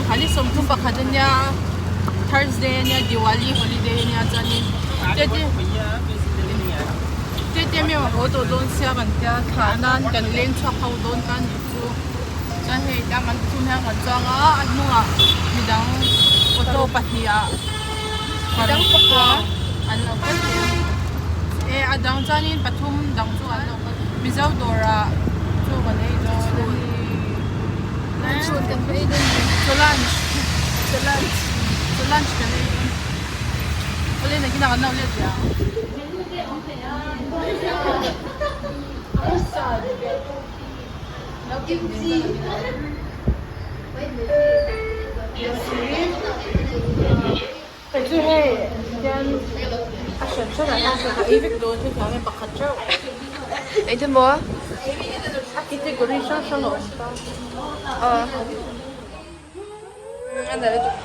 Hali 31 ania Thursday ania Diwali holiday ania chuanin tete tete mi a haw tawh dawn sia kan tia thlah nan kan leng chhuak ho dawn ta anih chu chuan hei tlang kan thum hian kan chuang a a hnungah midang auto pahnih ah midang pakua an lo kal leh a e a dang chuanin pathum dang chu an lo kal Mizo dawrah chaw kan ei dawn a ni. Lunch kan ei dawn a ni. Chaw lunch. Chaw lunch. Chaw lunch kan ei dawn. Awle nakinah kan lo let leh ang. Hei chu hei hian a hran hran ah hian sangha ei vek dawn hetiang hian pakhat theuh. Engtin maw? A category hrang hrang a awm ta. Aw. A nalh lutuk.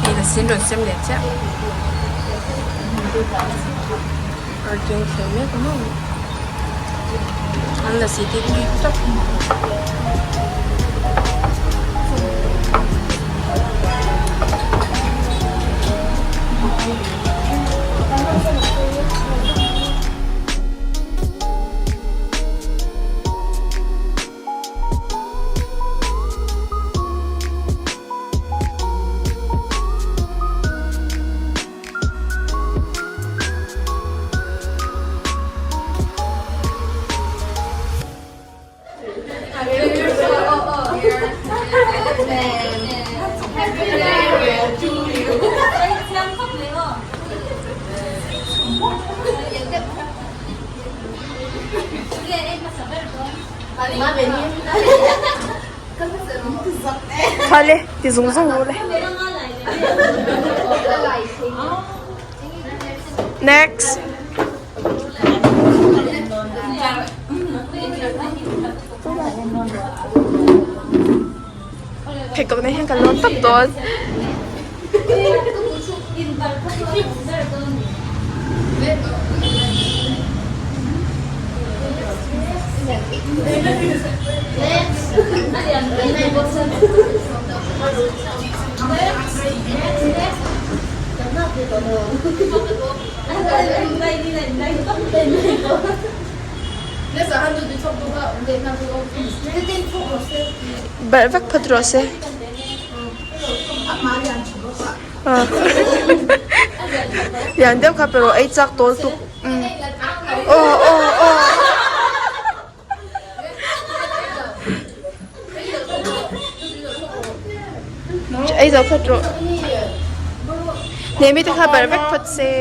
Hei la sin rawn sem leh chiah ar keng thleng mek a maw an la si te tui tawp. Thale ti zung zung ru le. Next. Pheikhawk nen hian kan lawn tawp dawn. Barh vek phawt rawh se. Lian deuh kha pero ei chak tawl tuk. Aw aw aw. Ei zo phawt rawh. Hnehmi te kha barh vek phawt se.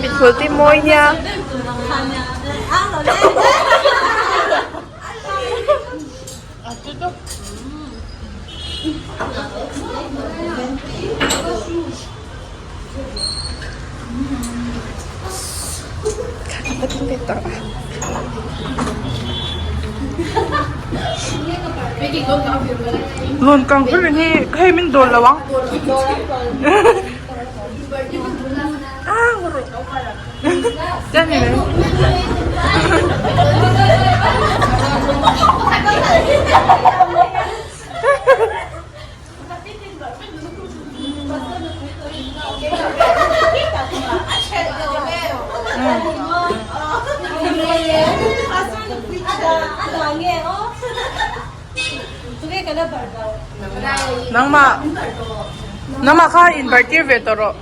Mithmul te mawi nia. Lawn kang ber hi hei min dawl lo ang Nangmah nangmah kha inbarh tir ve tawh rawh.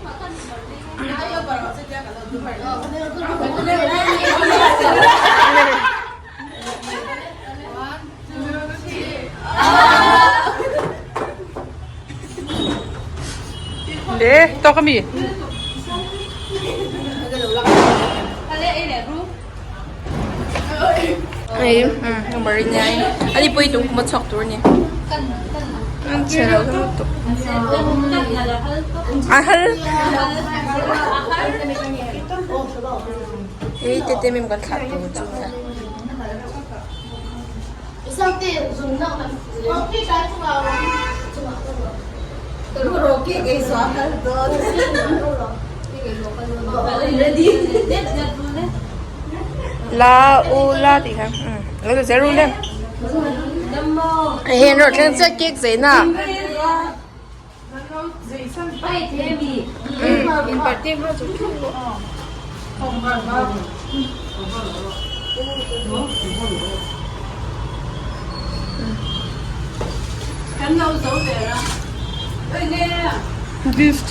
Le tawk ami. Hei Marinia-i ani pawh hi tum kum a chhuak tur a ni an chhe lo lutuk a hal hei te te mem kan thlah tur chu nia. La u la tih kha lo ti zel ru le hei an rawn thleng chiah cake zei na gift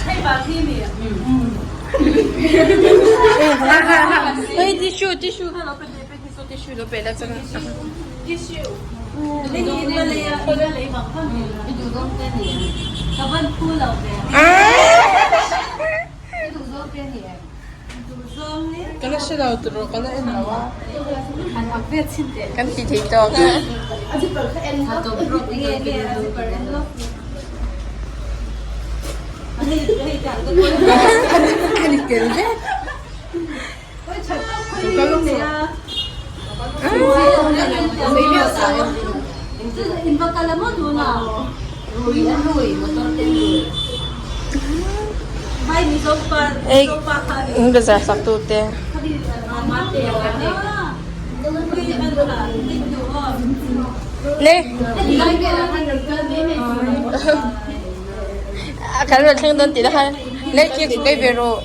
Hei tissue tissue kha lo pe teh pe tissue tissue lo pe la chuan Ka la hre lo tur ka la en lo a kan ti thei tawk a. Ani tel vek. Ei bazar sak tu te. Le. Kan rawn thleng dawn tih na khan le cake kai ve rawh.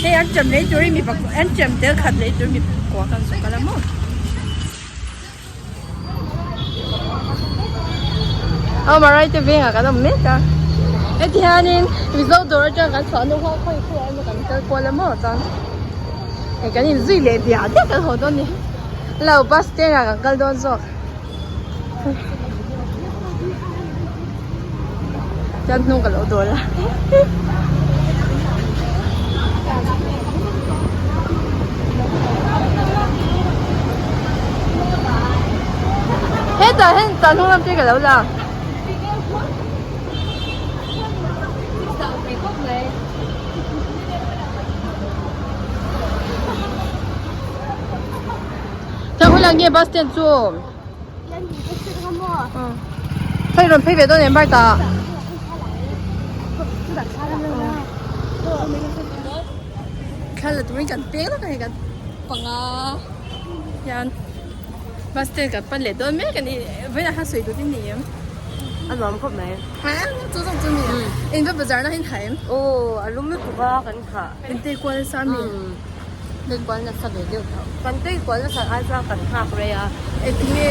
Hei an chem lei turin mi pakhat an chem tel khat lei tur mi pakua kan zawk a la maw. Aw Marai te vengah kan awm mek a heti hianin Mizo dawr atang kan chhuah hnu khan khawi khawiah emaw kan kal kual a maw chuan hei kan inzui leh diah diah kan haw dawn a ni lo bus stand ah kan kal dawn zawk chuan hnung ka lo dawl a. Hetah hian tah hnung lam te ka lo la. Thang hun ah nge bus stand chu? Hei rawn phei ve dawn em bar ta. Thla la turin kan peng lawk a hei kan panga hian bus stand kan pan leh dawn mek a ni vawiinah khan sawi dutin ni em? A nuam khawp mai. Ha chu zawng chu ni in va bazar na hin ha em? Aw a lum lutuk a kan kha. In tei kual nasa mi? Tei kual nasa ve deuh tho. Kan tei kual nasa ai chuan kan nghak rei a. Engtinge?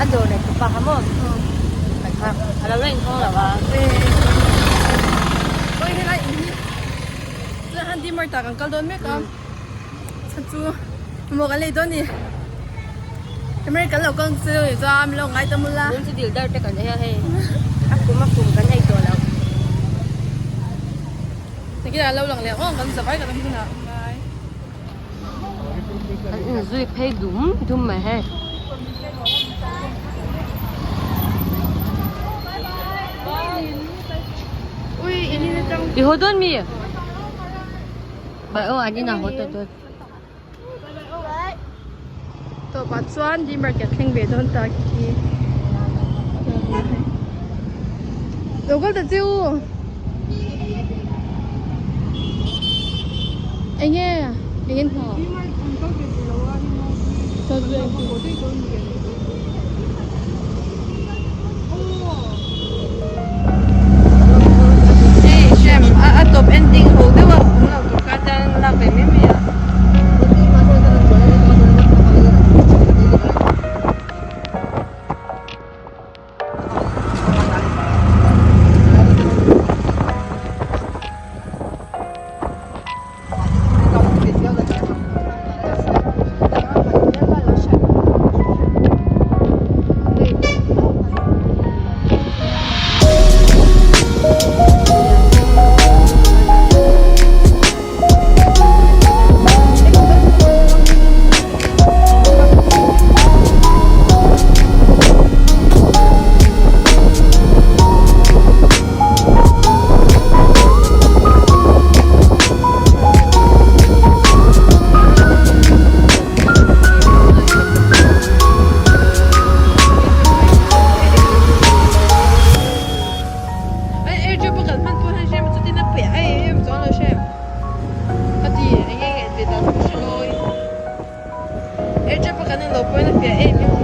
A dawr leh tupa kha maw? Kan nghak. A lo la inhawng lo a. Oi helai in hi chuan han dimmer tak an kal dawn mek a. Chhan chu mamawh kan lei dawn ni. Camera kan lo kang chu ni chuan min lo ngai ta mul a. Tun chu dil dar te kan ei a hei. A kum kan ei tawh lo. Tikhian a lo lang leh ang kan zavai kan awm hunah ngai. An inzui phei dum dum mai hei. Ui in in atang. I haw dawn mi? Bai aw an inah haw tawh dawn. Tawpah chuan di market thleng ve dawn ta khi. Lo kal ta chiu. Enge enge hna. Hei shem a top ending ho deuh a awm lo tur kha chuan lak ve mai mai a. lo pawhin a fiah em em.